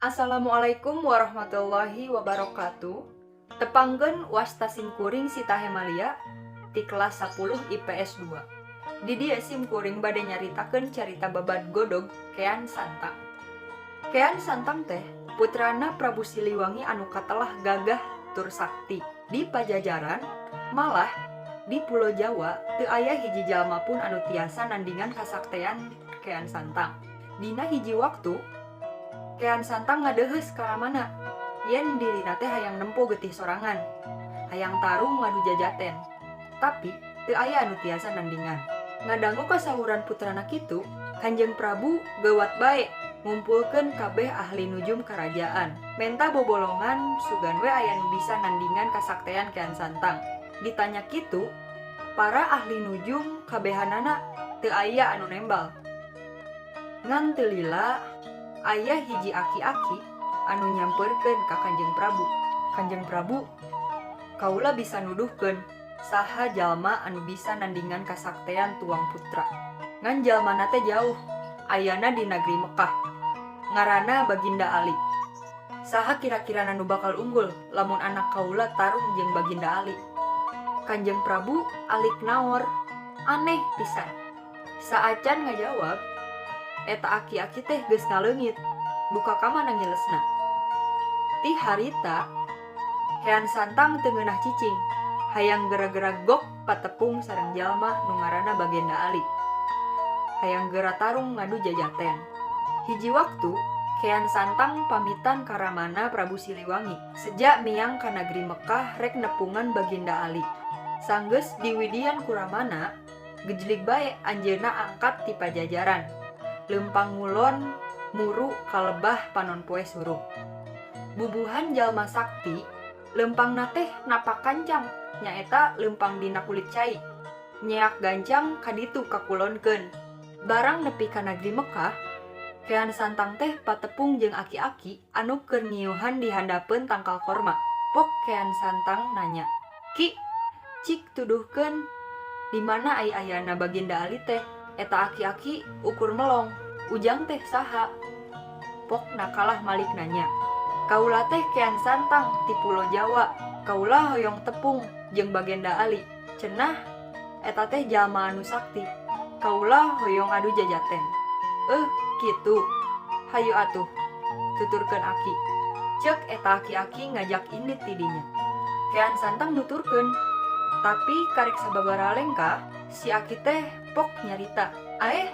Assalamualaikum warahmatullahi wabarakatuh. Tepangkeun, wasta simkuring Sita Hemalia ti kelas 10 IPS 2. Di dieu simkuring bade nyaritakeun carita babad godog Kean Santang. Kean Santang teh putrana Prabu Siliwangi anu katelah gagah tur sakti. Di Pajajaran, malah di Pulo Jawa, teu aya hiji jalma pun anu tiasa nandingan kasaktean Kean Santang. Dina hiji waktu, Kean Santang ngadeuheus ka ramana yen dirina teh hayang nempo getih sorangan, hayang tarung ngadu jajaten. Tapi teu aya anu tiasa nandingan. Ngadangu kasauran putrana kitu, Kanjeng Prabu geuwat bae ngumpulkeun kabeh ahli nujum karajaan. Menta bobolongan, sugan we aya nu bisa nandingan kasaktean Kean Santang. Ditanya kitu, para ahli nujum kabehanana teu aya anu nembal. Ngan teu lila aya hiji aki-aki anu nyamperkeun ka Kanjeng Prabu. "Kanjeng Prabu, kaula bisa nuduhkeun saha jalma anu bisa nandingan kasaktean tuang putra. Ngan jalmana teh jauh, ayana di negeri Mekah. Ngaranna Baginda Ali. Saha kira-kira nu bakal unggul lamun anak kaula tarung jeung Baginda Ali?" Kanjeng Prabu alik naor, aneh pisan. Saacan ngajawab, eta aki-aki teh geus ngaleungit, duka ka mana ngilesna. Ti harita, Kean Santang teu ngeunah cicing, hayang gera-gera gok patepung sareng jalma nu ngaranna Bagenda Ali. Hayang gera tarung ngadu jajaten. Hiji waktu, Kean Santang pamitan ka ramana Prabu Siliwangi, seja miang ka negeri Mekah rek nepungan Baginda Ali. Sanggeus diwidian ku ramana, gejlig bae anjeunna angkat ti Pajajaran. Leumpang ngulon muru ka lebah panon poe surup. Bubuhan jalma sakti, leumpangna teh napak kancang, nyaeta leumpang dina kulit cai. Nyeak gancang kaditu kakulonkeun. Barang nepi ka negeri Mekah, Kean Santang teh patepung jeung aki-aki anu keur ngiuhan di handapeun tangkal korma. Pok Kean Santang nanya, "Ki, cik tuduhkeun di mana ai ayana Baginda Ali teh?" Eta aki-aki ukur melong, "Ujang teh saha?" Pokna kalah malik nanya, "Kaula teh Kean Santang ti Pulo Jawa. Kaula hoyong tepung jeung Bagenda Ali. Cenah eta teh jalma anu sakti. Kaula hoyong adu jajaten." "Eh, kitu. Hayu atuh, tuturkeun aki." Cek eta aki-aki ngajak indit ti dinya. Kean Santang nuturkeun, tapi karek sababaraha lengkah, si aki teh pok nyarita, "Aeh,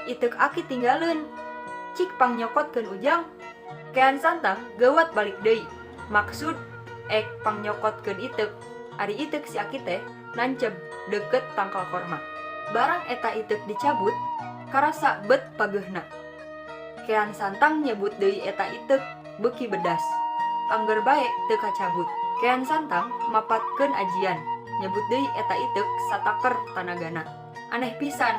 iteuk aki tinggaleun. Cik pangnyokotkeun, Ujang." Kean Santang geuwat balik deui. Maksud ek pangnyokotkeun iteuk. Ari iteuk si aki teh nanceb deket tangkal korma. Barang eta iteuk dicabut, karasa bet pageuhna. Kean Santang nyebut deui eta iteuk beuki bedas. Angger bae teu kacabut. Kean Santang mapatkeun ajian, nyebut deui eta iteuk sataker tanagana. Aneh pisan,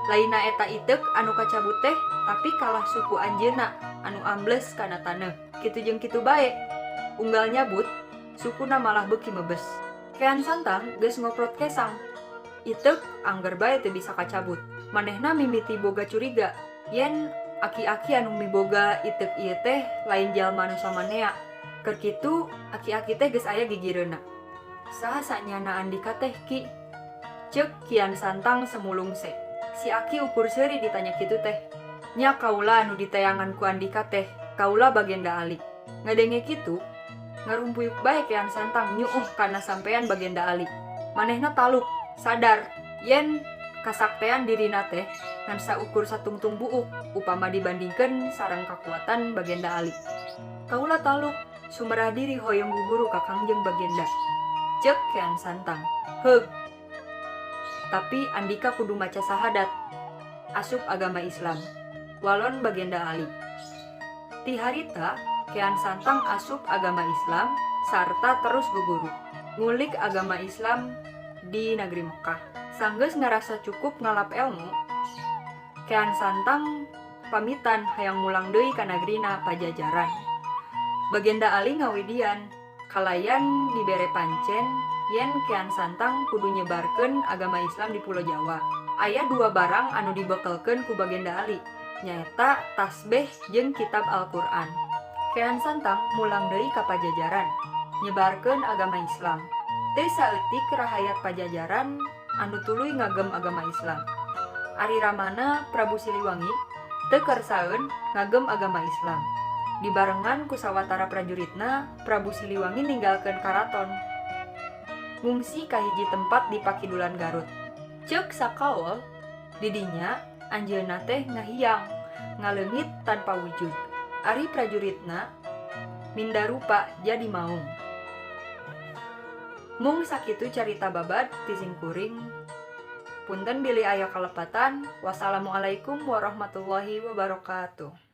lainna eta iteuk anu kacabut teh, tapi kalah suku anjeunna anu ambles kana taneuh. Kitu jeung kitu bae. Unggal nyabut, sukuna malah beuki mebes. Kean Santang geus ngoprot kesang. Iteuk angger bae teu bisa kacabut. Manehna mimiti boga curiga yen aki-aki anu miboga iteuk ieu teh lain jalma nu samanea. Keur kitu aki-aki teh geus aya gigireunna. "Saha sanyana andika teh, Ki?" Cek Kian Santang semulungse. Si aki ukur seuri ditanya kitu teh. "Nya kaula anu diteangan ku andika teh, kaula Bagenda Ali." Ngadenge kitu, ngarumpuyuk bae Kean Santang nyuuh kana sampean Bagenda Ali. Manehna taluk, sadar yen kasaktean dirina teh ngan saukur satungtung buuk upama dibandingkeun sareng kakuatan Bagenda Ali. "Kaula taluk, sumerah diri hoyong guguru ka Kangjeng Bagenda." Cek Kean Santang. "Heug. Tapi andika kudu maca sahadat, asup agama Islam." Walon Bagenda Ali. Ti harita Kean Santang asup agama Islam sarta terus guguru ngulik agama Islam di negeri Mekah. Sanggeus ngarasa cukup ngalap elmu, Kean Santang pamitan hayang mulang deui ka nagrina Pajajaran. Bagenda Ali ngawidian kalayan dibere pancen yen Kean Santang kudu nyebarkeun agama Islam di Pulo Jawa. Aya dua barang anu dibekelkeun ku Bagenda Ali. Nyaeta tasbeh jeung kitab Al-Qur'an. Kean Santang mulang deui ka Pajajaran, nyebarkeun agama Islam. Teu saeutik rahayat Pajajaran anu tuluy ngagem agama Islam. Ari ramana Prabu Siliwangi teu kersaeun ngagem agama Islam. Dibarengan ku sawatara prajuritna, Prabu Siliwangi ninggalkeun karaton. Ngungsi ka hiji tempat di Pakidulan Garut. Ceuk sakaol, di dinya anjeunna teh ngahiang, ngaleungit tanpa wujud. Ari prajuritna minda rupa jadi maung. Mung sakitu carita babad ti simkuring. Punten bilih aya kalepatan. Wassalamualaikum warahmatullahi wabarakatuh.